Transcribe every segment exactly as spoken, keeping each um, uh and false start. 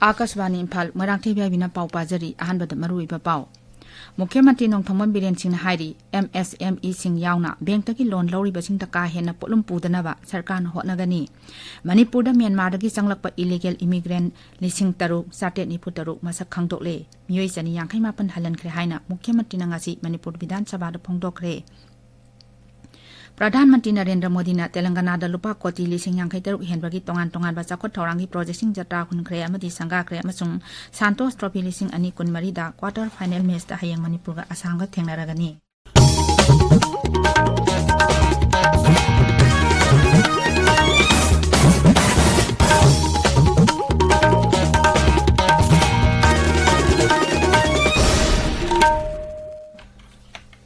ꯑꯥꯀꯥꯁꯕꯥꯅꯤ ꯏꯝꯐꯥꯜ, ꯃꯣꯏꯔꯥꯡꯊꯦꯝ ꯌꯥꯏꯕꯤꯅ ꯄꯥꯎ ꯄꯥꯖꯔꯤ꯫ ꯑꯍꯥꯟꯕꯗ ꯃꯔꯨꯑꯣꯏꯕ ꯄꯥꯎ꯫ ꯃꯨꯈ꯭ꯌ ꯃꯟꯇ꯭ꯔꯤ ꯅꯣꯡꯊꯣꯝꯕꯝ ꯕꯤꯔꯦꯟ ꯁꯤꯡꯅ ꯍꯥꯏꯔꯤ, ꯑꯦꯝ ꯑꯦꯁ ꯑꯦꯝ ꯏꯁꯤꯡ ꯌꯥꯎꯅ ꯕꯦꯡꯛꯇꯒꯤ ꯂꯣꯟ ꯂꯧꯔꯤꯕꯁꯤꯡꯗ ꯀꯥ ꯍꯦꯟꯅ ꯄꯣꯠꯂꯨꯝ ꯄꯨꯗꯅꯕ ꯁꯔꯀꯥꯔꯅ ꯍꯣꯠꯅꯒꯅꯤ꯫ ꯃꯅꯤꯄꯨꯔꯗ ꯃ꯭ꯌꯥꯟꯃꯥꯔꯗꯒꯤ ꯆꯪꯂꯛꯄ ꯏꯂꯤꯒꯦꯜ ꯏꯃꯤꯒ꯭ꯔꯦꯟ ꯂꯤꯁꯤꯡ ꯇꯔꯨꯛ ꯆꯥꯇ꯭ꯔꯦꯠ ꯅꯤꯐꯨ ꯇꯔꯨꯛ ꯃꯁꯛ ꯈꯪꯗꯣꯛꯂꯦ꯫ ꯃꯤꯑꯣꯏ ꯆꯅꯤ ꯌꯥꯡꯈꯩ ꯃꯥꯄꯟ ꯍꯜꯍꯟꯈ꯭ꯔꯦ ꯍꯥꯏꯅ ꯃꯨꯈ꯭ꯌ ꯃꯟꯇ꯭ꯔꯤꯅ ꯉꯁꯤ ꯃꯅꯤꯄꯨꯔ ꯕꯤꯙꯥꯟ ꯁꯚꯥꯗ ꯐꯣꯡꯗꯣꯛꯈ꯭ꯔꯦ꯫ ꯄ꯭ꯔꯙꯥꯟ ꯃꯟꯇ꯭ꯔꯤ ꯅꯔꯦꯟꯗ꯭ꯔ ꯃꯣꯗꯤꯅ ꯇꯦꯂꯪꯒꯅꯥꯗ ꯂꯨꯄꯥ ꯀꯣꯇꯤ ꯂꯤꯁꯤꯡ ꯌꯥꯡꯈꯩ ꯇꯔꯨꯛ ꯍꯦꯟꯕꯒꯤ ꯇꯣꯉꯥꯟ ꯇꯣꯉꯥꯟꯕ ꯆꯥꯎꯈꯠ ꯊꯧꯔꯥꯡꯒꯤ ꯄ꯭ꯔꯣꯖꯦꯛꯁꯤꯡ ꯖꯇ꯭ꯔꯥ ꯍꯨꯟꯈ꯭ꯔꯦ ꯑꯃꯗꯤ ꯁꯪꯒꯥꯈ꯭ꯔꯦ ꯑꯃꯁꯨꯡ ꯁꯥꯟꯇꯣꯁ ꯇ꯭ꯔꯣꯐꯤ ꯂꯤꯁꯤꯡ ꯑꯅꯤ ꯀꯨꯟꯃꯔꯤꯗ ꯀ꯭ꯋꯥꯇꯔ ꯐꯥꯏꯅꯦꯜ ꯃꯦꯆꯇ ꯍꯌꯦꯡ ꯃꯅꯤꯄꯨꯔꯒ ꯑꯁꯥꯝꯒ ꯊꯦꯡꯅꯔꯒꯅꯤ꯫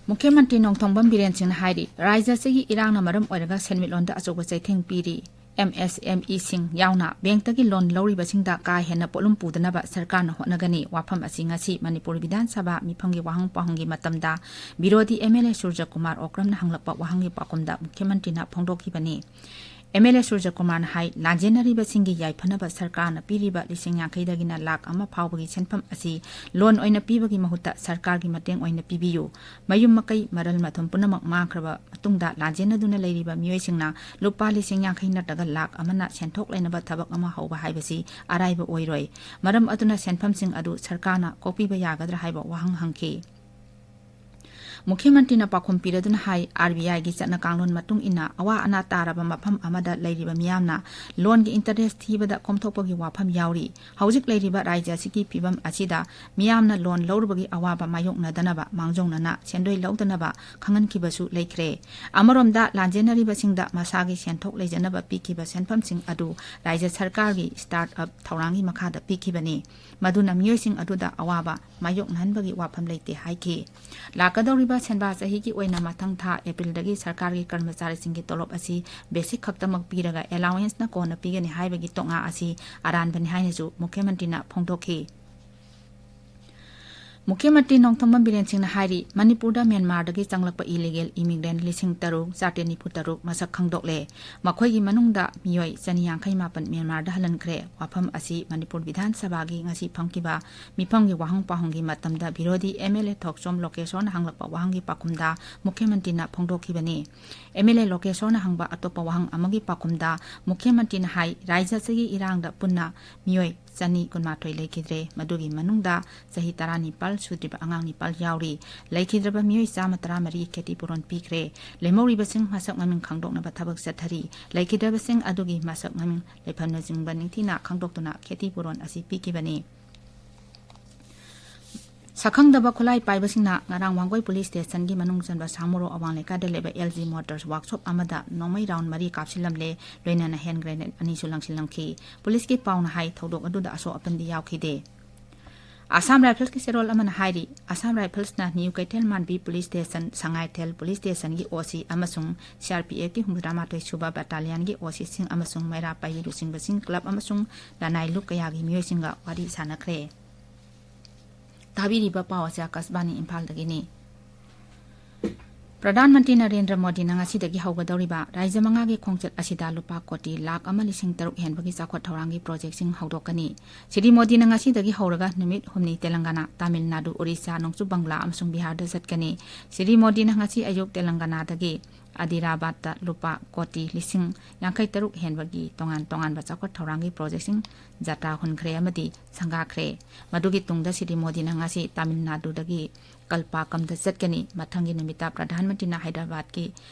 ꯃꯨꯈ꯭ꯌ ꯃꯟꯇ꯭ꯔꯤ ꯅꯣꯡꯊꯣꯝꯕꯝ ꯕꯤꯔꯦꯟ ꯁꯤꯡꯅ ꯍꯥꯏꯔꯤ, ꯔꯥꯖ꯭ꯌ ꯑꯁꯤꯒꯤ ꯏꯔꯥꯡꯅ ꯃꯔꯝ ꯑꯣꯏꯔꯒ ꯁꯦꯟꯃꯤꯠꯂꯣꯟꯗ ꯑꯆꯧꯕ ꯆꯩꯊꯦꯡ ꯄꯤꯔꯤ꯫ ꯑꯦꯝ ꯑꯦꯁ ꯑꯦꯝ ꯏꯁꯤꯡ ꯌꯥꯎꯅ ꯕꯦꯡꯛꯇꯒꯤ ꯂꯣꯟ ꯂꯧꯔꯤꯕꯁꯤꯡꯗ ꯀꯥ ꯍꯦꯟꯅ ꯄꯣꯠꯂꯨꯝ ꯄꯨꯗꯅꯕ ꯁꯔꯀꯥꯔꯅ ꯍꯣꯠꯅꯒꯅꯤ꯫ ꯋꯥꯐꯝ ꯑꯁꯤ ꯉꯁꯤ ꯃꯅꯤꯄꯨꯔ ꯕꯤꯙꯥꯟ ꯁꯚꯥ ꯃꯤꯐꯝꯒꯤ ꯋꯥꯍꯪ ꯄꯥꯎꯍꯪꯒꯤ ꯃꯇꯝꯗ ꯕꯤꯔꯣꯙꯤ ꯑꯦꯝ ꯑꯦꯜ ꯑꯦ ꯁꯨꯔꯖ ꯀꯨꯃꯥꯔ ꯑꯣꯀ꯭ꯔꯝꯅ ꯍꯪꯂꯛꯄ ꯋꯥꯍꯪꯒꯤ ꯄꯥꯎꯈꯨꯝꯗ ꯃꯨꯈ꯭ꯌ ꯃꯟꯇ꯭ꯔꯤꯅ ꯐꯣꯡꯗꯣꯛꯈꯤꯕꯅꯤ꯫ ꯑꯦꯝ ꯑꯦꯜ ꯑꯦ ꯁꯨꯔꯖ ꯀꯨꯃꯥꯔꯅ ꯍꯥꯏ, ꯂꯥꯟꯖꯦꯟꯅꯔꯤꯕꯁꯤꯡꯒꯤ ꯌꯥꯏꯐꯅꯕ ꯁꯔꯀꯥꯔꯅ ꯄꯤꯔꯤꯕ ꯂꯤꯁꯤꯡ ꯌꯥꯡꯈꯩꯗꯒꯤꯅ ꯂꯥꯈ ꯑꯃ ꯐꯥꯎꯕꯒꯤ ꯁꯦꯟꯐꯝ ꯑꯁꯤ ꯂꯣꯟ ꯑꯣꯏꯅ ꯄꯤꯕꯒꯤ ꯃꯍꯨꯠꯇ ꯁꯔꯀꯥꯔꯒꯤ ꯃꯇꯦꯡ ꯑꯣꯏꯅ ꯄꯤꯕꯤꯌꯨ꯫ ꯃꯌꯨꯝ ꯃꯀꯩ, ꯃꯔꯜ ꯃꯊꯨꯝ ꯄꯨꯝꯅꯃꯛ ꯃꯥꯡꯈ꯭ꯔꯕ ꯃꯇꯨꯡꯗ ꯂꯥꯟꯖꯦꯟꯅꯗꯨꯅ ꯂꯩꯔꯤꯕ ꯃꯤꯑꯣꯏꯁꯤꯡꯅ ꯂꯨꯄꯥ ꯂꯤꯁꯤꯡ ꯌꯥꯡꯈꯩ ꯅꯠꯇ꯭ꯔꯒ ꯂꯥꯈ ꯑꯃꯅ ꯁꯦꯟꯊꯣꯛ ꯂꯩꯅꯕ ꯊꯕꯛ ꯑꯃ ꯍꯧꯕ ꯍꯥꯏꯕꯁꯤ ꯑꯔꯥꯏꯕ ꯑꯣꯏꯔꯣꯏ꯫ ꯃꯔꯝ ꯑꯗꯨꯅ ꯁꯦꯟꯐꯝꯁꯤꯡ ꯑꯗꯨ ꯁꯔꯀꯥꯔꯅ ꯀꯣꯛꯄꯤꯕ ꯌꯥꯒꯗ꯭ꯔꯥ ꯍꯥꯏꯕ ꯋꯥꯍꯪ ꯍꯪꯈꯤ꯫ ꯃꯨꯈ꯭ꯌ ꯃꯟꯇ꯭ꯔꯤꯅ ꯄꯥꯎꯈꯨꯝ ꯄꯤꯔꯗꯨꯅ ꯍꯥꯏ, ꯑꯥꯔ ꯕꯤ ꯑꯥꯏꯒꯤ ꯆꯠꯅ ꯀꯥꯡꯂꯣꯟ ꯃꯇꯨꯡ ꯏꯟꯅ ꯑꯋꯥ ꯑꯅꯥ ꯇꯥꯔꯕ ꯃꯐꯝ ꯑꯃꯗ ꯂꯩꯔꯤꯕ ꯃꯤꯌꯥꯝꯅ ꯂꯣꯟꯒꯤ ꯏꯟꯇꯔꯦꯁ ꯊꯤꯕꯗ ꯀꯣꯝꯊꯣꯛꯄꯒꯤ ꯋꯥꯐꯝ ꯌꯥꯎꯔꯤ꯫ ꯍꯧꯖꯤꯛ ꯂꯩꯔꯤꯕ ꯔꯥꯖ꯭ꯌ ꯑꯁꯤꯒꯤ ꯐꯤꯕꯝ ꯑꯁꯤꯗ ꯃꯤꯌꯥꯝꯅ ꯂꯣꯟ ꯂꯧꯔꯨꯕꯒꯤ ꯑꯋꯥꯕ ꯃꯥꯌꯣꯛꯅꯗꯅꯕ ꯃꯥꯡꯖꯧꯅꯅ ꯁꯦꯟꯗꯣꯏ ꯂꯧꯗꯅꯕ ꯈꯪꯍꯟꯈꯤꯕꯁꯨ ꯂꯩꯈ꯭ꯔꯦ꯫ ꯑꯃꯔꯣꯝꯗ ꯂꯥꯟꯖꯦꯟꯅꯔꯤꯕꯁꯤꯡꯗ ꯃꯁꯥꯒꯤ ꯁꯦꯟꯊꯣꯛ ꯂꯩꯖꯅꯕ ꯄꯤꯈꯤꯕ ꯁꯦꯟꯐꯝꯁꯤꯡ ꯑꯗꯨ ꯔꯥꯖ꯭ꯌ ꯁꯔꯀꯥꯔꯒꯤ ꯁ꯭ꯇꯥꯔꯠ ꯑꯞ ꯊꯧꯔꯥꯡꯒꯤ ꯃꯈꯥꯗ ꯄꯤꯈꯤꯕꯅꯤ꯫ ꯃꯗꯨꯅ ꯃꯤꯑꯣꯏꯁꯤꯡ ꯑꯗꯨꯗ ꯑꯋꯥꯕ ꯃꯥꯌꯣꯛꯅꯍꯟꯕꯒꯤ ꯋꯥꯐꯝ ꯂꯩꯇꯦ ꯍꯥꯏꯈꯤ꯫ ꯂꯥꯛꯀꯗꯧꯔꯤꯕ ꯁꯦꯟꯕꯥ ꯆꯍꯤꯒꯤ ꯑꯣꯏꯅ ꯃꯊꯪ ꯊꯥ ꯑꯦꯄ꯭ꯔꯤꯜꯗꯒꯤ ꯁꯔꯀꯥꯔꯒꯤ ꯀꯔꯃꯆꯥꯔꯤꯁꯤꯡꯒꯤ ꯇꯣꯂꯣꯞ ꯑꯁꯤ ꯕꯦꯁꯤꯛ ꯈꯛꯇꯃꯛ ꯄꯤꯔꯒ ꯑꯦꯂꯥꯋꯦꯟꯁꯅ ꯀꯣꯟꯅ ꯄꯤꯒꯅꯤ ꯍꯥꯏꯕꯒꯤ ꯇꯣꯉꯥ ꯑꯁꯤ ꯑꯔꯥꯟꯕꯅꯤ ꯍꯥꯏꯅꯁꯨ ꯃꯨꯈ꯭ꯌ ꯃꯟꯇ꯭ꯔꯤꯅ ꯐꯣꯡꯗꯣꯛꯈꯤ꯫ ꯃꯨꯈ꯭ꯌ ꯃꯟꯇ꯭ꯔꯤ ꯅꯣꯡꯊꯣꯝꯕꯝ ꯕꯤꯔꯦꯟ ꯁꯤꯡꯅ ꯍꯥꯏꯔꯤ, ꯃꯅꯤꯄꯨꯔꯗ ꯃ꯭ꯌꯥꯟꯃꯥꯔꯗꯒꯤ ꯆꯪꯂꯛꯄ illegal immigrant ꯂꯤꯁꯤꯡ ꯇꯔꯨꯛ ꯆꯥꯇ꯭ꯔꯦꯠ ꯅꯤꯐꯨ ꯇꯔꯨꯛ ꯃꯁꯛ ꯈꯪꯗꯣꯛꯂꯦ꯫ ꯃꯈꯣꯏꯒꯤ ꯃꯅꯨꯡꯗ ꯃꯤꯑꯣꯏ ꯆꯅꯤ ꯌꯥꯡꯈꯩ ꯃꯥꯄꯟ ꯃ꯭ꯌꯥꯟꯃꯥꯔꯗ ꯍꯜꯍꯟꯈ꯭ꯔꯦ꯫ ꯋꯥꯐꯝ ꯑꯁꯤ ꯃꯅꯤꯄꯨꯔ ꯕꯤꯙꯥꯟ ꯁꯚꯥꯒꯤ ꯉꯁꯤ ꯐꯝꯈꯤꯕ ꯃꯤꯐꯝꯒꯤ ꯋꯥꯍꯪ ꯄꯥꯎꯍꯪꯒꯤ ꯃꯇꯝꯗ ꯕꯤꯔꯣꯙꯤ MLA ꯊꯣꯛꯆꯣꯝ ꯂꯣꯀꯦꯁꯣꯔꯅ ꯍꯪꯂꯛꯄ ꯋꯥꯍꯪꯒꯤ ꯄꯥꯎꯈꯨꯝꯗ ꯃꯨꯈ꯭ꯌ ꯃꯟꯇ꯭ꯔꯤꯅ ꯐꯣꯡꯗꯣꯛꯈꯤꯕꯅꯤ꯫ MLA ꯂꯣꯀꯦꯁꯣꯔꯅ ꯍꯪꯕ ꯑꯇꯣꯞꯄ ꯋꯥꯍꯪ ꯑꯃꯒꯤ ꯄꯥꯎꯈꯨꯝꯗ ꯃꯨꯈ꯭ꯌ ꯃꯟꯇ꯭ꯔꯤꯅ ꯍꯥꯏ, ꯔꯥꯖ꯭ꯌ ꯑꯁꯤꯒꯤ ꯏꯔꯥꯡꯗ ꯄꯨꯟꯅ ꯃꯤꯑꯣꯏ ꯆꯅꯤ ꯀꯨꯟꯃꯥꯊꯣꯏ ꯂꯩꯈꯤꯗ꯭ꯔꯦ꯫ ꯃꯗꯨꯒꯤ ꯃꯅꯨꯡꯗ ꯆꯍꯤ ꯇꯔꯥꯅꯤꯄꯥꯜ ꯁꯨꯗ꯭ꯔꯤꯕ ꯑꯉꯥꯡ ꯅꯤꯄꯥꯜ ꯌꯥꯎꯔꯤ꯫ ꯂꯩꯈꯤꯗ꯭ꯔꯕ ꯃꯤꯑꯣꯏ ꯆꯥꯝꯃ ꯇꯔꯥꯃꯔꯤ ꯈꯦꯇꯤ ꯄꯨꯔꯣꯟ ꯄꯤꯈ꯭ꯔꯦ꯫ ꯂꯦꯝꯍꯧꯔꯤꯕꯁꯤꯡ ꯃꯁꯛ ꯃꯃꯤꯡ ꯈꯪꯗꯣꯛꯅꯕ ꯊꯕꯛ ꯆꯠꯊꯔꯤ꯫ ꯂꯩꯈꯤꯗ꯭ꯔꯕꯁꯤꯡ ꯑꯗꯨꯒꯤ ꯃꯁꯛ ꯃꯃꯤꯡ ꯂꯩꯐꯝꯅꯆꯤꯡꯕ ꯅꯤꯡꯊꯤꯅ ꯈꯪꯗꯣꯛꯇꯨꯅ ꯈꯦꯇꯤ ꯄꯨꯔꯣꯟ ꯑꯁꯤ ꯄꯤꯈꯤꯕꯅꯤ꯫ ꯁꯛꯈꯪꯗꯕ ꯈꯨꯠꯂꯥꯏ ꯄꯥꯏꯕꯁꯤꯡꯅ ꯉꯔꯥꯡ ꯋꯥꯡꯒꯣꯏ ꯄꯨꯂꯤꯁ ꯁ꯭ꯇꯦꯁꯟꯒꯤ ꯃꯅꯨꯡ ꯆꯟꯕ ꯁꯥꯃꯨꯔꯣꯛ ꯑꯋꯥꯡ ꯂꯩꯀꯥꯏꯗ ꯂꯩꯕ LG Motors workshop ꯑꯃꯗ ꯅꯣꯡꯃꯩ round ꯃꯔꯤ ꯀꯥꯞꯁꯤꯜꯂꯝꯂꯦ, ꯂꯣꯏꯅꯅ hand grenade ꯑꯅꯤꯁꯨ ꯂꯪꯁꯤꯜꯂꯝꯈꯤ꯫ ꯄꯨꯂꯤꯁꯀꯤ ꯄꯥꯎꯅ ꯍꯥꯏ, ꯊꯧꯗꯣꯛ ꯑꯗꯨꯗ ꯑꯁꯣꯛ ꯑꯄꯟꯗꯤ ꯌꯥꯎꯈꯤꯗꯦ꯫ ꯑꯁꯥꯝ ꯔꯥꯏꯐꯜꯁꯀꯤ ꯆꯦꯔꯣꯜ ꯑꯃꯅ ꯍꯥꯏꯔꯤ, Assam ꯔꯥꯏꯐꯜꯁꯅ new Keithel Manbi police station, Sangaithel police ꯁ꯭ꯇꯦꯁꯟꯒꯤ OC ꯑꯃꯁꯨꯡ CRPFꯀꯤ ꯍꯨꯝꯐꯨꯇꯔꯥꯃꯥꯊꯣꯏ ꯁꯨꯕ ꯕꯠꯇꯥꯂꯤꯌꯟꯒꯤ OCꯁꯤꯡ ꯑꯃꯁꯨꯡ ꯃꯩꯔꯥ ꯄꯥꯏꯕꯤ ꯂꯨꯆꯤꯡꯕꯁꯤꯡ, club ꯑꯃꯁꯨꯡ ꯂꯅꯥꯏ ꯂꯨꯞ ꯀꯌꯥꯒꯤ ꯃꯤꯑꯣꯏꯁꯤꯡꯒ ꯋꯥꯔꯤ ꯁꯥꯟꯅꯈ꯭ꯔꯦ꯫ ꯇꯥꯕꯤꯔꯤꯕ ꯄꯥꯎ ꯑꯁꯤ ꯑꯥꯀꯥꯁꯕꯥꯅꯤ ꯏꯝꯐꯥꯜꯗꯒꯤꯅꯤ꯫ ꯄ꯭ꯔꯙꯥꯟ ꯃꯟꯇ꯭ꯔꯤ ꯅꯔꯦꯟꯗ꯭ꯔ ꯃꯣꯗꯤꯅ ꯉꯁꯤꯗꯒꯤ ꯍꯧꯒꯗꯧꯔꯤꯕ ꯔꯥꯖ꯭ꯌ ꯃꯉꯥꯒꯤ ꯈꯣꯡꯆꯠ ꯑꯁꯤꯗ ꯂꯨꯄꯥ ꯀꯣꯇꯤ ꯂꯥꯈ ꯑꯃ ꯂꯤꯁꯤꯡ ꯇꯔꯨꯛ ꯍꯦꯟꯕꯒꯤ ꯆꯥꯎꯈꯠ ꯊꯧꯔꯥꯡꯒꯤ ꯄ꯭ꯔꯣꯖꯦꯛꯁꯤꯡ ꯍꯧꯗꯣꯛꯀꯅꯤ꯫ ꯁ꯭ꯔꯤ ꯃꯣꯗꯤꯅ ꯉꯁꯤꯗꯒꯤ ꯍꯧꯔꯒ ꯅꯨꯃꯤꯠ ꯍꯨꯝꯅꯤ ꯇꯦꯂꯪꯒꯥꯅꯥ, ꯇꯥꯃꯤꯜ ꯅꯥꯗꯨ, ꯑꯣꯔꯤꯁꯥ, ꯅꯣꯡꯆꯨꯞ ꯕꯪꯒ꯭ꯂꯥ ꯑꯃꯁꯨꯡ ꯕꯤꯍꯥꯔꯗ ꯆꯠꯀꯅꯤ꯫ ꯁ꯭ꯔꯤ ꯃꯣꯗꯤꯅ ꯉꯁꯤ ꯑꯌꯨꯛ ꯇꯦꯂꯪꯒꯥꯅꯥꯗꯒꯤ ꯑꯗꯤꯔꯥꯕꯥꯗꯇ ꯂꯨꯄꯥ ꯀꯣꯇꯤ ꯂꯤꯁꯤꯡ ꯌꯥꯡꯈꯩ ꯇꯔꯨꯛ ꯍꯦꯟꯕꯒꯤ ꯇꯣꯉꯥꯟ ꯇꯣꯉꯥꯟꯕ ꯆꯥꯎꯈꯠ ꯊꯧꯔꯥꯡꯒꯤ ꯄ꯭ꯔꯣꯖꯦꯛꯁꯤꯡ ꯖꯇ꯭ꯔꯥ ꯍꯨꯟꯈ꯭ꯔꯦ ꯑꯃꯗꯤ ꯁꯪꯒꯥꯈ꯭ꯔꯦ꯫ ꯃꯗꯨꯒꯤ ꯇꯨꯡꯗ ꯁ꯭ꯔꯤ ꯃꯣꯗꯤꯅ ꯉꯁꯤ ꯇꯥꯃꯤꯜ ꯅꯥꯗꯨꯗꯒꯤ ꯀꯜꯄꯥꯀꯝꯗ ꯆꯠꯀꯅꯤ꯫ ꯃꯊꯪꯒꯤ ꯅꯨꯃꯤꯠꯇ ꯄ꯭ꯔꯙꯥꯟ ꯃꯟꯇ꯭ꯔꯤꯅ ꯍꯥꯏꯗ꯭ꯔꯕꯥꯗꯀꯤ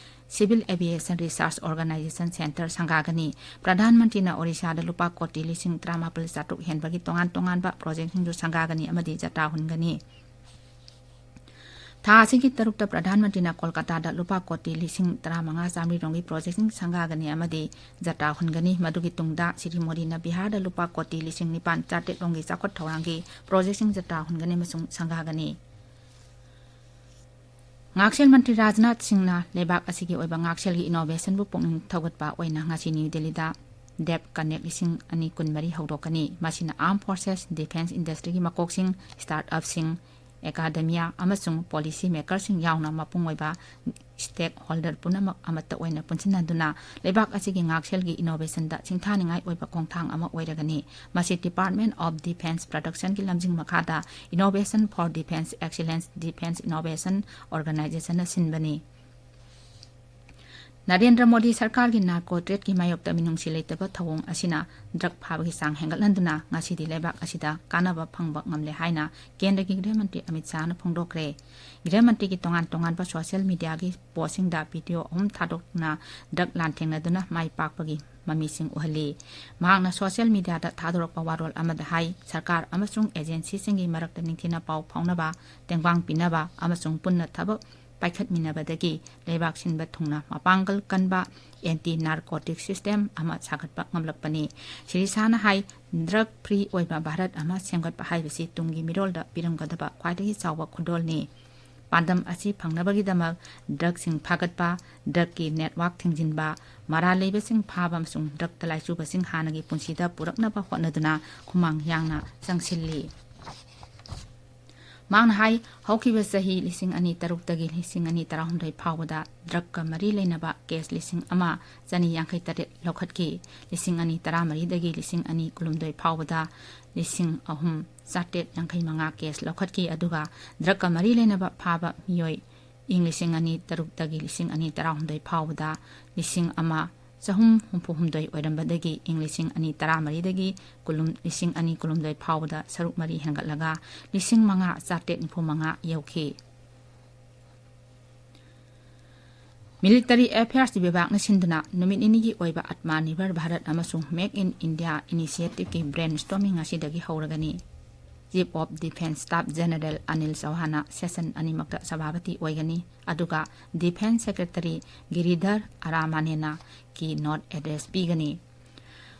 Civil Aviation Research Organisation Centre ꯁꯪꯒꯥꯒꯅꯤ꯫ ꯄ꯭ꯔꯙꯥꯟ ꯃꯟꯇ꯭ꯔꯤꯅ ꯑꯣꯔꯤꯁꯥꯗ ꯂꯨꯄꯥ ꯀꯣꯇꯤ ꯂꯤꯁꯤꯡ ꯇꯔꯥꯃꯥꯄꯜ ꯆꯥꯇ꯭ꯔꯨꯛ ꯍꯦꯟꯕꯒꯤ ꯇꯣꯉꯥꯟ ꯇꯣꯉꯥꯟꯕ ꯄ꯭ꯔꯣꯖꯦꯛꯁꯤꯡꯁꯨ ꯁꯪꯒꯥꯒꯅꯤ ꯑꯃꯗꯤ ꯖꯇ꯭ꯔꯥ ꯍꯨꯟꯒꯅꯤ꯫ ꯊꯥ ꯑꯁꯤꯒꯤ ꯇꯔꯨꯛꯇ ꯄ꯭ꯔꯙꯥꯟ ꯃꯟꯇ꯭ꯔꯤꯅ ꯀꯣꯜꯀꯥꯇꯥꯗ ꯂꯨꯄꯥ ꯀꯣꯇꯤ ꯂꯤꯁꯤꯡ ꯇꯔꯥꯃꯉꯥ ꯆꯥꯃꯔꯤ ꯔꯣꯝꯒꯤ ꯄ꯭ꯔꯣꯖꯦꯛꯁꯤꯡ ꯁꯪꯒꯥꯒꯅꯤ ꯑꯃꯗꯤ ꯖꯇ꯭ꯔꯥ ꯍꯨꯟꯒꯅꯤ꯫ ꯃꯗꯨꯒꯤ ꯇꯨꯡꯗ ꯁ꯭ꯔꯤ ꯃꯣꯗꯤꯅ ꯕꯤꯍꯥꯔꯗ ꯂꯨꯄꯥ ꯀꯣꯇꯤ ꯂꯤꯁꯤꯡ ꯅꯤꯄꯥꯟ ꯆꯥꯇ꯭ꯔꯦꯠ ꯔꯣꯝꯒꯤ ꯆꯥꯎꯈꯠ ꯊꯧꯔꯥꯡꯒꯤ ꯄ꯭ꯔꯣꯖꯦꯛꯁꯤꯡ ꯖꯇ꯭ꯔꯥ ꯍꯨꯟꯒꯅꯤ ꯑꯃꯁꯨꯡ ꯁꯪꯒꯥꯒꯅꯤ꯫ ꯉꯥꯛꯁꯦꯜ ꯃꯟꯇ꯭ꯔꯤ ꯔꯥꯖꯅꯥꯊ ꯁꯤꯡꯅ ꯂꯩꯕꯥꯛ ꯑꯁꯤꯒꯤ ꯑꯣꯏꯕ ꯉꯥꯛꯁꯦꯜꯒꯤ innovationꯕꯨ ꯄꯨꯛꯅꯤꯡ ꯊꯧꯒꯠꯄ ꯑꯣꯏꯅ ꯉꯁꯤ ꯅ꯭ꯌꯨ ꯗꯦꯜꯂꯤꯗ DevConnect ꯂꯤꯁꯤꯡ ꯑꯅꯤ ꯀꯨꯟꯃꯔꯤ ꯍꯧꯗꯣꯛꯀꯅꯤ꯫ ꯃꯁꯤꯅ armed forces, defence industryꯒꯤ ꯃꯀꯣꯛꯁꯤꯡ, startupꯁꯤꯡ, ꯑꯦꯀꯥꯗꯦꯃꯤꯌꯥ ꯑꯃꯁꯨꯡ ꯄꯣꯂꯤꯁꯤ ꯃꯦꯀꯔꯁꯤꯡ ꯌꯥꯎꯅ ꯃꯄꯨꯡ ꯑꯣꯏꯕ stakeholder ꯄꯨꯝꯅꯃꯛ ꯑꯃꯠꯇ ꯑꯣꯏꯅ ꯄꯨꯟꯁꯤꯟꯅꯗꯨꯅ ꯂꯩꯕꯥꯛ ꯑꯁꯤꯒꯤ ꯉꯥꯛꯁꯦꯜꯒꯤ innovation ꯗ ꯁꯤꯡꯊꯥꯅꯤꯡꯉꯥꯏ ꯑꯣꯏꯕ ꯈꯣꯡꯊꯥꯡ ꯑꯃ ꯑꯣꯏꯔꯒꯅꯤ꯫ ꯃꯁꯤ Department of Defence Production ꯒꯤ ꯂꯝꯖꯤꯡ ꯃꯈꯥꯗ Innovation for Defence Excellence Defence Innovation Organization ꯅ ꯁꯤꯟꯕꯅꯤ꯫ ꯅꯔꯦꯟꯗ꯭ꯔ ꯃꯣꯗꯤ ꯁꯔꯀꯥꯔꯒꯤ narco trade ꯀꯤ ꯃꯥꯌꯣꯛꯇ ꯃꯤꯅꯨꯡꯁꯤ ꯂꯩꯇꯕ ꯊꯧꯑꯣꯡ ꯑꯁꯤꯅ drug ꯐꯥꯕꯒꯤ ꯆꯥꯡ ꯍꯦꯟꯒꯠꯍꯟꯗꯨꯅ ꯉꯁꯤꯗꯤ ꯂꯩꯕꯥꯛ ꯑꯁꯤꯗ ꯀꯥꯟꯅꯕ ꯐꯪꯕ ꯉꯝꯂꯦ ꯍꯥꯏꯅ ꯀꯦꯟꯗ꯭ꯔꯒꯤ ꯒ꯭ꯔꯍ ꯃꯟꯇ꯭ꯔꯤ ꯑꯃꯤꯠ ꯁꯥꯍꯅ ꯐꯣꯡꯗꯣꯛꯈ꯭ꯔꯦ꯫ ꯒ꯭ꯔꯍ ꯃꯟꯇ꯭ꯔꯤꯒꯤ ꯇꯣꯉꯥꯟ ꯇꯣꯉꯥꯟꯕ social media ꯒꯤ post ꯁꯤꯡꯗ video ꯑꯍꯨꯝ ꯊꯥꯗꯣꯛꯇꯨꯅ drug ꯂꯥꯟꯊꯦꯡꯅꯗꯨꯅ ꯃꯥꯏ ꯄꯥꯛꯄꯒꯤ ꯃꯃꯤꯁꯤꯡ ꯎꯍꯜꯂꯤ꯫ ꯃꯍꯥꯛꯅ social media ꯗ ꯊꯥꯗꯣꯔꯛꯄ ꯋꯥꯔꯣꯜ ꯑꯃꯗ ꯍꯥꯏ, ꯁꯔꯀꯥꯔ ꯑꯃꯁꯨꯡ agency ꯁꯤꯡꯒꯤ ꯃꯔꯛꯇ ꯅꯤꯡꯊꯤꯅ ꯄꯥꯎ ꯐꯥꯎꯅꯕ, ꯇꯦꯡꯕꯥꯡ ꯄꯤꯅꯕ ꯑꯃꯁꯨꯡ ꯄꯨꯟꯅ ꯊꯕꯛ ꯄꯥꯏꯈꯠꯃꯤꯟꯅꯕꯗꯒꯤ ꯂꯩꯕꯥꯛ ꯁꯤꯟꯕ ꯊꯨꯡꯅ ꯃꯄꯥꯡꯒꯜ ꯀꯟꯕ anti narcotic system ꯑꯃ ꯁꯥꯒꯠꯄ ꯉꯝꯂꯛꯄꯅꯤ꯫ ꯁ꯭ꯔꯤ ꯁꯥꯍꯅ ꯍꯥꯏ, drug free ꯑꯣꯏꯕ ꯚꯥꯔꯠ ꯑꯃ ꯁꯦꯝꯒꯠꯄ ꯍꯥꯏꯕꯁꯤ ꯇꯨꯡꯒꯤ ꯃꯤꯔꯣꯜꯗ ꯄꯤꯔꯝꯒꯗꯕ ꯈ꯭ꯋꯥꯏꯗꯒꯤ ꯆꯥꯎꯕ ꯈꯨꯗꯣꯜꯅꯤ꯫ ꯄꯥꯟꯗꯝ ꯑꯁꯤ ꯐꯪꯅꯕꯒꯤꯗꯃꯛ drug ꯁꯤꯡ ꯐꯥꯒꯠꯄ, drug ꯀꯤ network ꯊꯤꯡꯖꯤꯟꯕ, ꯃꯔꯥꯜ ꯂꯩꯕꯁꯤꯡ ꯐꯥꯕ ꯑꯃꯁꯨꯡ drug ꯇ ꯂꯥꯏꯆꯨꯕꯁꯤꯡ ꯍꯥꯟꯅꯒꯤ ꯄꯨꯟꯁꯤꯗ ꯄꯨꯔꯛꯅꯕ ꯍꯣꯠꯅꯗꯨꯅ ꯈꯨꯃꯥꯡ ꯌꯥꯡꯅ ꯆꯪꯁꯤꯜꯂꯤ꯫ ꯃꯍꯥꯛꯅ ꯍꯥꯏ, ꯍꯧꯈꯤꯕ ꯆꯍꯤ ꯂꯤꯁꯤꯡ ꯑꯅꯤ ꯇꯔꯨꯛꯇꯒꯤ ꯂꯤꯁꯤꯡ ꯑꯅꯤ ꯇꯔꯥꯍꯨꯝꯗꯣꯏ ꯐꯥꯎꯕꯗ drug ꯀ ꯃꯔꯤ ꯂꯩꯅꯕ case ꯂꯤꯁꯤꯡ ꯑꯃ ꯆꯅꯤ ꯌꯥꯡꯈꯩ ꯇꯔꯦꯠ ꯂꯧꯈꯠꯈꯤ꯫ ꯂꯤꯁꯤꯡ ꯑꯅꯤ ꯇꯔꯥꯃꯔꯤꯗꯒꯤ ꯂꯤꯁꯤꯡ ꯑꯅꯤ ꯀꯨꯟꯍꯨꯝꯗꯣꯏ ꯐꯥꯎꯕꯗ ꯂꯤꯁꯤꯡ ꯑꯍꯨꯝ ꯆꯥꯇ꯭ꯔꯦꯠ ꯌꯥꯡꯈꯩ ꯃꯉꯥ case ꯂꯧꯈꯠꯈꯤ, ꯑꯗꯨꯒ drug ꯀ ꯃꯔꯤ ꯂꯩꯅꯕ ꯐꯥꯕ ꯃꯤꯑꯣꯏ ꯏꯪ ꯂꯤꯁꯤꯡ ꯑꯅꯤ ꯇꯔꯨꯛꯇꯒꯤ ꯂꯤꯁꯤꯡ ꯑꯅꯤ ꯇꯔꯥꯍꯨꯝꯗꯣꯏ ꯐꯥꯎꯕꯗ ꯂꯤꯁꯤꯡ ꯑꯃ ꯆꯍꯨꯝ ꯍꯨꯝꯐꯨ ꯍꯨꯝꯗꯣꯏ ꯑꯣꯏꯔꯝꯕꯗꯒꯤ ꯏꯪ ꯂꯤꯁꯤꯡ ꯑꯅꯤ ꯇꯔꯥꯃꯔꯤꯗꯒꯤ ꯀꯨꯟ, ꯂꯤꯁꯤꯡ ꯑꯅꯤ ꯀꯨꯟꯍꯨꯝꯗꯣꯏ ꯐꯥꯎꯕꯗ ꯁꯔꯨꯛ ꯃꯔꯤ ꯍꯦꯟꯒꯠꯂꯒ ꯂꯤꯁꯤꯡ ꯃꯉꯥ ꯆꯥꯇ꯭ꯔꯦꯠ ꯅꯤꯐꯨ ꯃꯉꯥ ꯌꯧꯈꯤ꯫ Military Affairs ꯕꯤꯚꯥꯒꯅ ꯁꯤꯟꯗꯨꯅ ꯅꯨꯃꯤꯠ ꯅꯤꯅꯤꯒꯤ ꯑꯣꯏꯕ Atmanirbhar Bharat ꯑꯃꯁꯨꯡ Make in India initiative ꯀꯤ brainstorming ꯉꯁꯤꯗꯒꯤ ꯍꯧꯔꯒꯅꯤ꯫ Chief of Defence Staff General Anil Chauhanꯅ session ꯑꯅꯤꯃꯛꯇ ꯁꯚꯥꯄꯇꯤ ꯑꯣꯏꯒꯅꯤ, ꯑꯗꯨꯒ Defence Secretary Giridhar Aramanena keynote address ꯄꯤꯒꯅꯤ꯫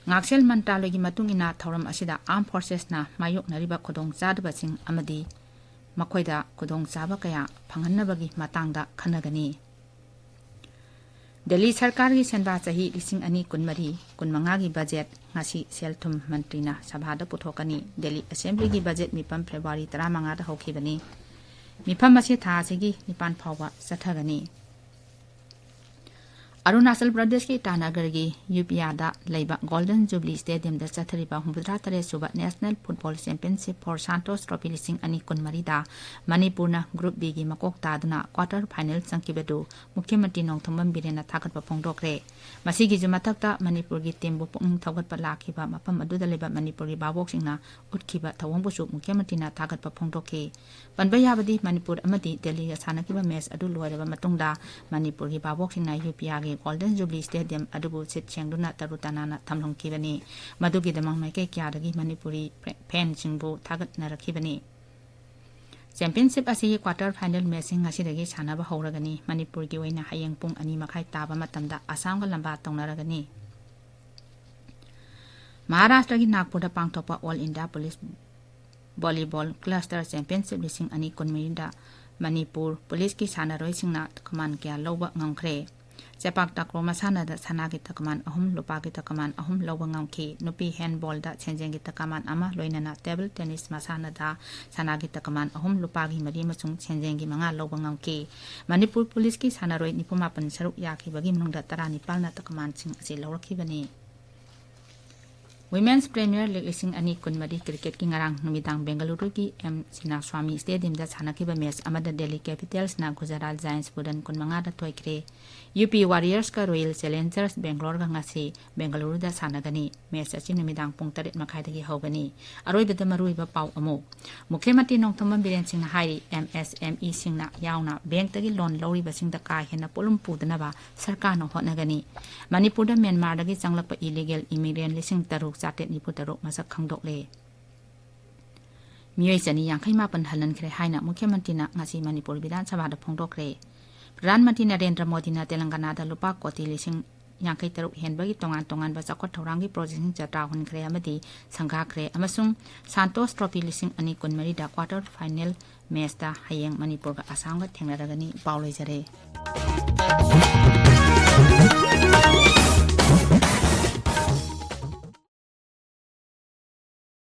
ꯉꯥꯛꯁꯦꯜ ꯃꯟꯇ꯭ꯔꯥꯂꯣꯏꯒꯤ ꯃꯇꯨꯡ ꯏꯟꯅ ꯊꯧꯔꯝ ꯑꯁꯤꯗ armed forcesꯅ ꯃꯥꯌꯣꯛꯅꯔꯤꯕ ꯈꯨꯗꯣꯡꯆꯥꯗꯕꯁꯤꯡ ꯑꯃꯗꯤ ꯃꯈꯣꯏꯗ ꯈꯨꯗꯣꯡꯆꯥꯕ ꯀꯌꯥ ꯐꯪꯍꯟꯅꯕꯒꯤ ꯃꯇꯥꯡꯗ ꯈꯟꯅꯒꯅꯤ꯫ ꯗꯦꯜꯂꯤ ꯁꯔꯀꯥꯔꯒꯤ ꯁꯦꯟꯕꯥ ꯆꯍꯤ ꯂꯤꯁꯤꯡ ꯑꯅꯤ ꯀꯨꯟꯃꯔꯤ ꯀꯨꯟꯃꯉꯥꯒꯤ ꯕꯖꯦꯠ ꯉꯁꯤ ꯁꯦꯜ ꯊꯨꯝ ꯃꯟꯇ꯭ꯔꯤꯅ ꯁꯚꯥꯗ ꯄꯨꯊꯣꯛꯀꯅꯤ꯫ ꯗꯦꯜꯂꯤ ꯑꯦꯁꯦꯝꯕ꯭ꯂꯤꯒꯤ ꯕꯖꯦꯠ ꯃꯤꯐꯝ ꯐꯦꯕ꯭ꯔꯨꯋꯥꯔꯤ ꯇꯔꯥꯃꯉꯥꯗ ꯍꯧꯈꯤꯕꯅꯤ꯫ ꯃꯤꯐꯝ ꯑꯁꯤ ꯊꯥ ꯑꯁꯤꯒꯤ ꯅꯤꯄꯥꯟ ꯐꯥꯎꯕ ꯆꯠꯊꯒꯅꯤ꯫ ꯑꯔꯨꯅꯥꯆꯜ ꯄ꯭ꯔꯗꯦꯁꯀꯤ ꯏꯇꯥꯅꯒꯔꯒꯤ ꯌꯨꯄꯤꯌꯥꯗ ꯂꯩꯕ ꯒꯣꯜꯗꯟ ꯖꯨꯕꯂꯤ ꯁ꯭ꯇꯦꯗꯤꯌꯝꯗ ꯆꯠꯊꯔꯤꯕ ꯍꯨꯝꯐꯨꯇꯔꯥ ꯇꯔꯦꯠ ꯁꯨꯕ National Football Championship for Santosh Trophy ꯂꯤꯁꯤꯡ ꯑꯅꯤ ꯀꯨꯟꯃꯔꯤꯗ ꯃꯅꯤꯄꯨꯔꯅ Group Bꯒꯤ ꯃꯀꯣꯛ ꯇꯥꯗꯨꯅ quarter final ꯆꯪꯈꯤꯕꯗꯨ ꯃꯨꯈ꯭ꯌ ꯃꯟꯇ꯭ꯔꯤ ꯅꯣꯡꯊꯣꯝꯕꯝ ꯕꯤꯔꯦꯟꯅ ꯊꯥꯒꯠꯄ ꯐꯣꯡꯗꯣꯛꯈ꯭ꯔꯦ꯫ ꯃꯁꯤꯒꯤꯁꯨ ꯃꯊꯛꯇ ꯃꯅꯤꯄꯨꯔꯒꯤ teamꯕꯨ ꯄꯨꯛꯅꯤꯡ ꯊꯧꯒꯠꯄ ꯂꯥꯛꯈꯤꯕ ꯃꯐꯝ ꯑꯗꯨꯗ ꯂꯩꯕ ꯃꯅꯤꯄꯨꯔꯒꯤ ꯚꯥꯕꯣꯛꯁꯤꯡꯅ ꯎꯠꯈꯤꯕ ꯊꯧꯑꯣꯡꯕꯨꯁꯨ ꯃꯨꯈ꯭ꯌ ꯃꯟꯇ꯭ꯔꯤꯅ ꯊꯥꯒꯠꯄ ꯐꯣꯡꯗꯣꯛꯈꯤ꯫ ꯄꯟꯕ ꯌꯥꯕꯗꯤ ꯃꯅꯤꯄꯨꯔ ꯑꯃꯗꯤ ꯗꯦꯜꯂꯤꯒ ꯁꯥꯟꯅꯈꯤꯕ match ꯑꯗꯨ ꯂꯣꯏꯔꯕ ꯃꯇꯨꯡꯗ ꯃꯅꯤꯄꯨꯔꯒꯤ ꯚꯥꯕꯣꯛꯁꯤꯡꯅ ꯌꯨꯄꯤꯌꯥꯒꯤ ꯒꯣꯜꯗꯟ ꯖꯨꯕꯂꯤ ꯁ꯭ꯇꯦꯗꯤꯌꯝ ꯑꯗꯨꯕꯨ ꯁꯤꯠ ꯁꯦꯡꯗꯨꯅ ꯇꯔꯨ ꯇꯅꯥꯟꯅ ꯊꯝꯂꯝꯈꯤꯕꯅꯤ꯫ ꯃꯗꯨꯒꯤꯗꯃꯛ ꯃꯥꯏꯀꯩ ꯀꯌꯥꯗꯒꯤ ꯃꯅꯤꯄꯨꯔꯤ ꯐꯦꯟꯁꯤꯡꯕꯨ ꯊꯥꯒꯠꯅꯔꯛꯈꯤꯕꯅꯤ꯫ Championship ꯑꯁꯤꯒꯤ quarter final matchꯁꯤꯡ ꯉꯁꯤꯗꯒꯤ ꯁꯥꯟꯅꯕ ꯍꯧꯔꯒꯅꯤ꯫ ꯃꯅꯤꯄꯨꯔꯒꯤ ꯑꯣꯏꯅ ꯍꯌꯦꯡ ꯄꯨꯡ ꯑꯅꯤ ꯃꯈꯥꯏ ꯇꯥꯕ ꯃꯇꯝꯗ ꯑꯁꯥꯝꯒ ꯂꯝꯕꯥ ꯇꯧꯅꯔꯒꯅꯤ꯫ ꯃꯍꯥꯔꯥꯁꯇ꯭ꯔꯒꯤ ꯅꯥꯒꯄꯨꯔꯗ ꯄꯥꯡꯊꯣꯛꯄ All India Police Volleyball Cluster Championship ꯂꯤꯁꯤꯡ ꯑꯅꯤ ꯀꯨꯟꯃꯔꯤꯗ ꯃꯅꯤꯄꯨꯔ ꯄꯨꯂꯤꯁꯀꯤ ꯁꯥꯟꯅꯔꯣꯏꯁꯤꯡꯅ ꯇꯀꯃꯥꯟ ꯀꯌꯥ ꯂꯧꯕ ꯉꯝꯈ꯭ꯔꯦ꯫ ꯆꯦꯄꯥꯛ ꯇꯥꯀ꯭ꯔꯣ ꯃꯁꯥꯟꯅꯗ ꯁꯅꯥꯒꯤ ꯇꯀꯃꯥꯟ ꯑꯍꯨꯝ, ꯂꯨꯄꯥꯒꯤ ꯇꯀꯃꯥꯟ ꯑꯍꯨꯝ ꯂꯧꯕ ꯉꯝꯈꯤ꯫ ꯅꯨꯄꯤ handballꯗ ꯁꯦꯟꯖꯦꯡꯒꯤ ꯇꯀꯃꯥꯟ ꯑꯃ, ꯂꯣꯏꯅꯅ table tennis ꯃꯁꯥꯟꯅꯗ ꯁꯅꯥꯒꯤ ꯇꯀꯃꯥꯟ ꯑꯍꯨꯝ, ꯂꯨꯄꯥꯒꯤ ꯃꯔꯤ ꯑꯃꯁꯨꯡ ꯁꯦꯟꯖꯦꯡꯒꯤ ꯃꯉꯥ ꯂꯧꯕ ꯉꯝꯈꯤ꯫ ꯃꯅꯤꯄꯨꯔ ꯄꯨꯂꯤꯁꯀꯤ ꯁꯥꯟꯅꯔꯣꯏ ꯅꯤꯐꯨꯃꯥꯄꯟ ꯁꯔꯨꯛ ꯌꯥꯈꯤꯕꯒꯤ ꯃꯅꯨꯡꯗ ꯇꯔꯥꯅꯤꯄꯥꯜꯅ ꯇꯀꯃꯥꯟꯁꯤꯡ ꯑꯁꯤ ꯂꯧꯔꯛꯈꯤꯕꯅꯤ꯫ Women's Premier League ꯂꯤꯁꯤꯡ ꯑꯅꯤ ꯀꯨꯟꯃꯔꯤ cricketꯀꯤ ꯉꯔꯥꯡ ꯅꯨꯃꯤꯗꯥꯡ ꯕꯦꯡꯒꯂꯨꯔꯨꯒꯤ ꯑꯦꯝ ꯁꯤꯅꯥꯁ꯭ꯋꯥꯃꯤ ꯁ꯭ꯇꯦꯗꯤꯌꯝꯗ ꯁꯥꯟꯅꯈꯤꯕ match ꯑꯃꯗ ꯗꯦꯜꯂꯤ ꯀꯦꯄꯤꯇꯦꯜꯁꯅ ꯒꯨꯖꯔꯥꯠ ꯖꯥꯏꯟꯁꯄꯨ run ꯀꯨꯟꯃꯉꯥꯗ ꯊꯣꯏꯈ꯭ꯔꯦ꯫ ꯌꯨ ꯄꯤ ꯋꯥꯔꯤꯌꯔꯁꯀ ꯔꯣꯌꯦꯜ ꯆꯦꯂꯦꯟꯖꯔꯁ ꯕꯦꯡꯒꯂꯣꯔꯒ ꯉꯁꯤ ꯕꯦꯡꯒꯂꯨꯔꯨꯗ ꯁꯥꯟꯅꯒꯅꯤ꯫ Match ꯑꯁꯤ ꯅꯨꯃꯤꯗꯥꯡ ꯄꯨꯡ ꯇꯔꯦꯠ ꯃꯈꯥꯏꯗꯒꯤ ꯍꯧꯒꯅꯤ꯫ ꯑꯔꯣꯏꯕꯗ ꯃꯔꯨꯑꯣꯏꯕ ꯄꯥꯎ ꯑꯃꯨꯛ꯫ ꯃꯨꯈ꯭ꯌ ꯃꯟꯇ꯭ꯔꯤ ꯅꯣꯡꯊꯣꯝꯕꯝ ꯕꯤꯔꯦꯟ ꯁꯤꯡꯅ ꯍꯥꯏꯔꯤ, ꯑꯦꯝ ꯑꯦꯁ ꯑꯦꯝ ꯏꯁꯤꯡꯅ ꯌꯥꯎꯅ bank ꯇꯒꯤ loan ꯂꯧꯔꯤꯕꯁꯤꯡꯗ ꯀꯥ ꯍꯦꯟꯅ ꯄꯣꯠꯂꯨꯝ ꯄꯨꯗꯅꯕ ꯁꯔꯀꯥꯔꯅ ꯍꯣꯠꯅꯒꯅꯤ꯫ ꯃꯅꯤꯄꯨꯔꯗ ꯃ꯭ꯌꯥꯟꯃꯥꯔꯗꯒꯤ ꯆꯪꯂꯛꯄ illegal immigrant ꯂꯤꯁꯤꯡ ꯇꯔꯨꯛ ꯆꯥꯇ꯭ꯔꯦꯠ ꯅꯤꯐꯨ ꯇꯔꯨꯛ ꯃꯁꯛ ꯈꯪꯗꯣꯛꯂꯦ꯫ ꯃꯤꯑꯣꯏ ꯆꯅꯤ ꯌꯥꯡꯈꯩ ꯃꯥꯄꯟ ꯍꯜꯍꯟꯈ꯭ꯔꯦ ꯍꯥꯏꯅ ꯃꯨꯈ꯭ꯌ ꯃꯟꯇ꯭ꯔꯤꯅ ꯉꯁꯤ ꯃꯅꯤꯄꯨꯔ ꯕꯤꯙꯥꯟ ꯁꯚꯥꯗ ꯐꯣꯡꯗꯣꯛꯈ꯭ꯔꯦ꯫ ꯄ꯭ꯔꯙꯥꯟ ꯃꯟꯇ꯭ꯔꯤ ꯅꯔꯦꯟꯗ꯭ꯔ ꯃꯣꯗꯤꯅ ꯇꯦꯂꯪꯒꯅꯥꯗ ꯂꯨꯄꯥ ꯀꯣꯇꯤ ꯂꯤꯁꯤꯡ ꯌꯥꯡꯈꯩ ꯇꯔꯨꯛ ꯍꯦꯟꯕꯒꯤ ꯇꯣꯉꯥꯟ ꯇꯣꯉꯥꯟꯕ ꯆꯥꯎꯈꯠ ꯊꯧꯔꯥꯡꯒꯤ projectꯁꯤꯡ ꯆꯠꯇ꯭ꯔꯥ ꯍꯨꯟꯈ꯭ꯔꯦ ꯑꯃꯗꯤ ꯁꯪꯒꯥꯈ꯭ꯔꯦ ꯑꯃꯁꯨꯡ ꯁꯥꯟꯇꯣꯁ ꯇ꯭ꯔꯣꯐꯤ ꯂꯤꯁꯤꯡ ꯑꯅꯤ ꯀꯨꯟꯃꯔꯤꯗ quarter final matchꯇ ꯍꯌꯦꯡ ꯃꯅꯤꯄꯨꯔꯒ ꯑꯁꯥꯝꯒ ꯊꯦꯡꯅꯔꯒꯅꯤ꯫ ꯄꯥꯎ ꯂꯣꯏꯖꯔꯦ꯫